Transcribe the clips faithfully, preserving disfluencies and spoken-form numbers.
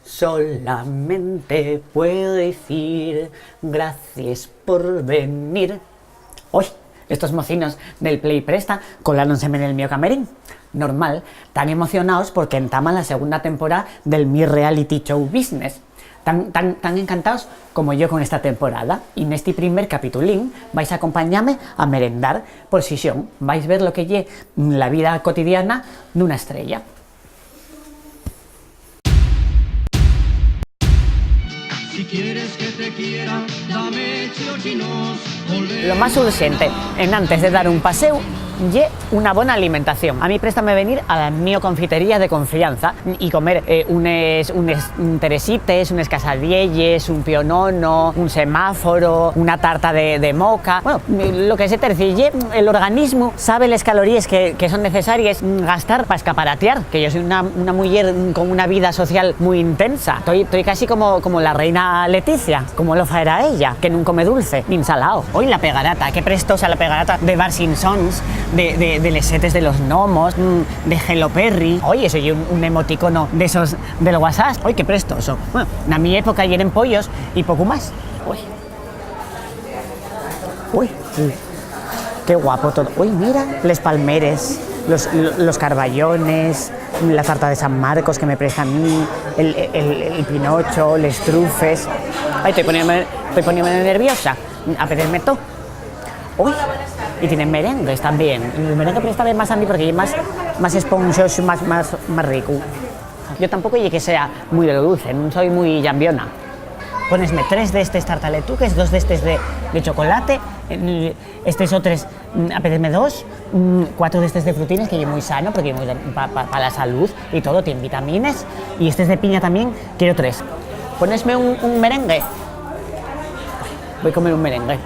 Solamente puedo dicir gracies por venir. Oi, estos mocinos del Play Presta coláronse-me nel mio camerín. Normal, tan emocionaos porque entaman la segunda temporá del mi reality show business. Tan, tan, tan encantaos como yo con esta temporada. Y nesti primer capitulín vais a acompañame a merendar, por si xon, vais ver lo que ye la vida cotidiana d'una estrella. Si quieres que te quiera, dame chochinos. Lo más urxente, enantes de dar un paséu, ye una bona alimentación. A mí préstame venir a la mio confitería de confianza y comer, eh, unes, unes teresites, unes casadielles, un pionono, un semáforo, una tarta de, de moca. Bueno, lo que se tercie, el organismu sabe les caloríes que, que son necesaries gastar pa escaparatiar, que yo soy una, una muyer con una vida social muy intensa. Toi, toi casi como, como la reina Leticia, como lo faera ella, que nun come dulce, nin salao. Oi, la pegarata, qué prestosa la pegarata de Bars and Sons, de, de, de les setes de los gnomos, mm, de Hello Perry. Oi, eso ye un, un emoticono de esos del WhatsApp. Oi, qué prestoso. Bueno, na mi época yeren pollos y poco más. Oi. Ui, qué guapo todo. Ui, mira, les palmeres, los, los carballones, la tarta de San Marcos que me presta a mí, el, el, el pinocho, les trufes. Ai, toi poniéndome, toi poniéndome nerviosa. Apetezme todo. Ui, y tienen merengues también. El merengue préstame más a mí porque es más, más esponjoso, más, más, más rico. Yo tampoco ye que sea muy de lo dulce, nun soy muy llambiona. Ponesme tres d'estes tartaletuques, dos d'estes de, de chocolate, eh, estes otres, mm, apetezme dos, mm, cuatro d'estes de frutines, que ye muy sano, porque ye muy pa, pa, pa la salud y todo, tien vitamines, y estes de piña también, quiero tres. Ponesme un, un merengue. Voy a comer un merengue.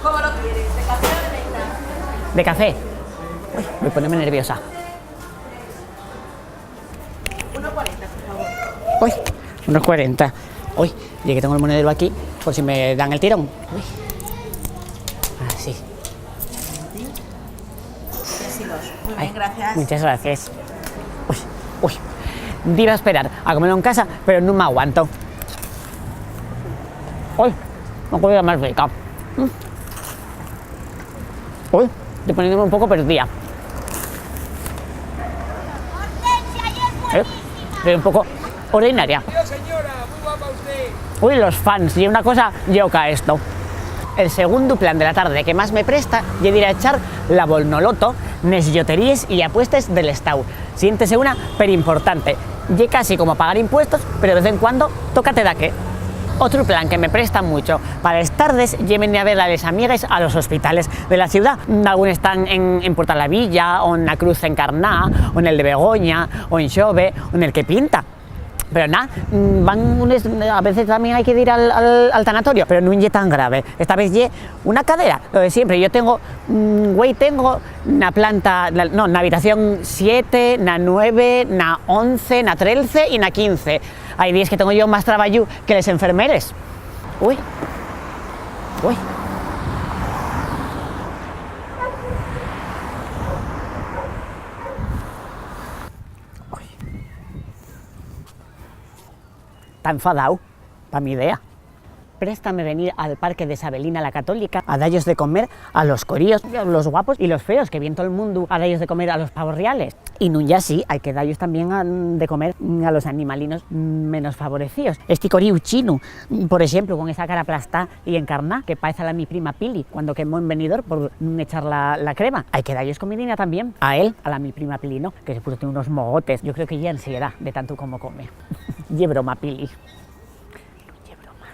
¿Cómo lo quieres? ¿De café o de menta? De café. Uy, me pone nerviosa. Uno cuarenta, por favor. Uy, uno cuarenta. Uy, ya que tengo el monedero aquí, por si me dan el tirón. Uy. Así. Tres y dos. Muy bien, gracias. Muchas gracias. Uy, uy. Diba a esperar a comelo en casa, pero nun m'aguanto. Uy, no podía más rica. Mm. Uy, estoy poniéndome un poco perdida. Eh, estoy un poco ordinaria. Uy, los fans, ye una cosa lloca esto. El segundu plan de la tarde que más me presta ye dir a echar la bolnoloto nes lloteríes y apuestes del Estáu. Siéntese una perimportante. Ye casi como pagar impuestos, pero de vez en cuando tócate daqué. Otru plan que me presta mucho pa les tardes ye venir a ver a les amigues a los hospitales de la ciudá. Algunes tán en, en Puerta la Villa, o na Cruz en Carná, o nel de Begoña, o en Xove, o nel que pinta. Pero na, mm, van unes, a veces tamién hai que dir al, al, al tanatorio, pero nun ye tan grave. Esta vez ye una cadera, lo de siempre. Yo tengo, mm, güei tengo na planta, na, no, na habitación siete, na nueve, na once, na trece y na quince. Hai díes que tengo yo más trabayu que les enfermeres. Ui. Ui. Ui. Ta enfadao, pa mi idea. Préstame venir al parque de Sabelina la Católica a dallos de comer a los coríos, los guapos y los feos, que vien tol mundu a dallos de comer a los pavos reales. Y nun ye así, hai que dallos tamién a, de comer a los animalinos menos favorecíos. Esti coríu chinu, por exemplu, con esa cara aplastá y encarná, que paez a la mi prima Pili, cuando quemó en Benidorm por nun echar la, la crema. Hai que dallos comidina tamién. A él, a la mi prima Pili, no, que se puso, tiene unos mogotes. Yo creo que ye ansiedá de tanto como come. Ye broma, Pili. Nun ye broma.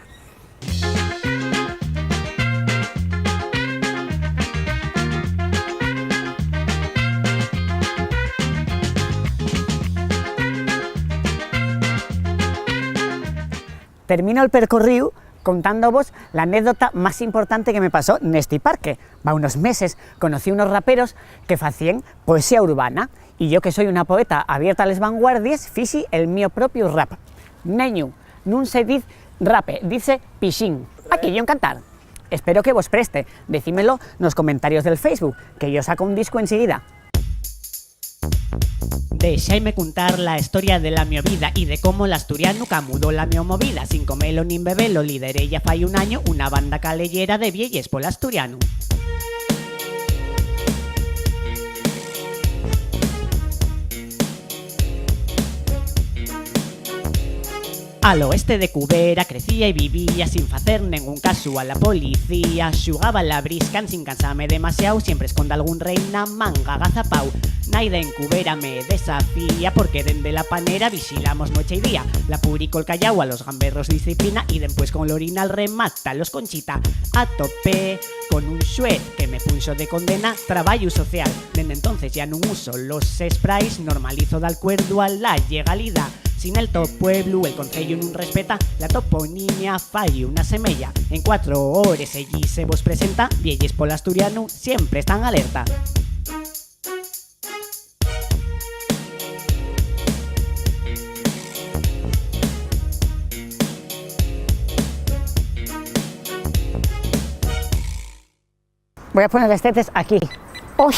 Termino el percorríu contándovos l'anécdota más importante que me pasó nesti parque. Va unos meses conocí unos raperos que facíen poesía urbana, y yo, que soy una poeta abierta a les vanguardies, fixi el mio propiu rap. Neñu, nun se diz rape, dice pixín. Aquello encantar. Espero que vos preste. Decímelo nos comentarios del Facebook, que yo saco un discu enseguida. Dexaime cuntar la hestoria de la mio vida y de cómo l'asturianu camudó la mio movida. Sin comelo nin bebelo, lideré ya fai un añu una banda caleyera de vieyes pol asturianu. Al oeste de Cubera crecía y vivía sin facer nengún casu a la policía. Xugaba a la briscan sin cansame demasiao, siempre esconda algún rei na manga agazapao. Naide en Cubera me desafía, porque dende la panera vixilamos noche y día. La puri col cayao a los gamberros disciplina, y dempués con l'orinal remata los Conchita. Atopé con un xuez que me punxo de condena, trabayu social. Dende entonces ya nun uso los sprays, normalizo d'alcuerdu a la llegalidá. Sin el to pueblu, el conceyu nun respeta, la toponimia fai una semeya. En cuatro hores ellí se vos presenta, vieyes pol asturianu siempre están alerta. Voy a poner les tetes aquí. ¡Oy!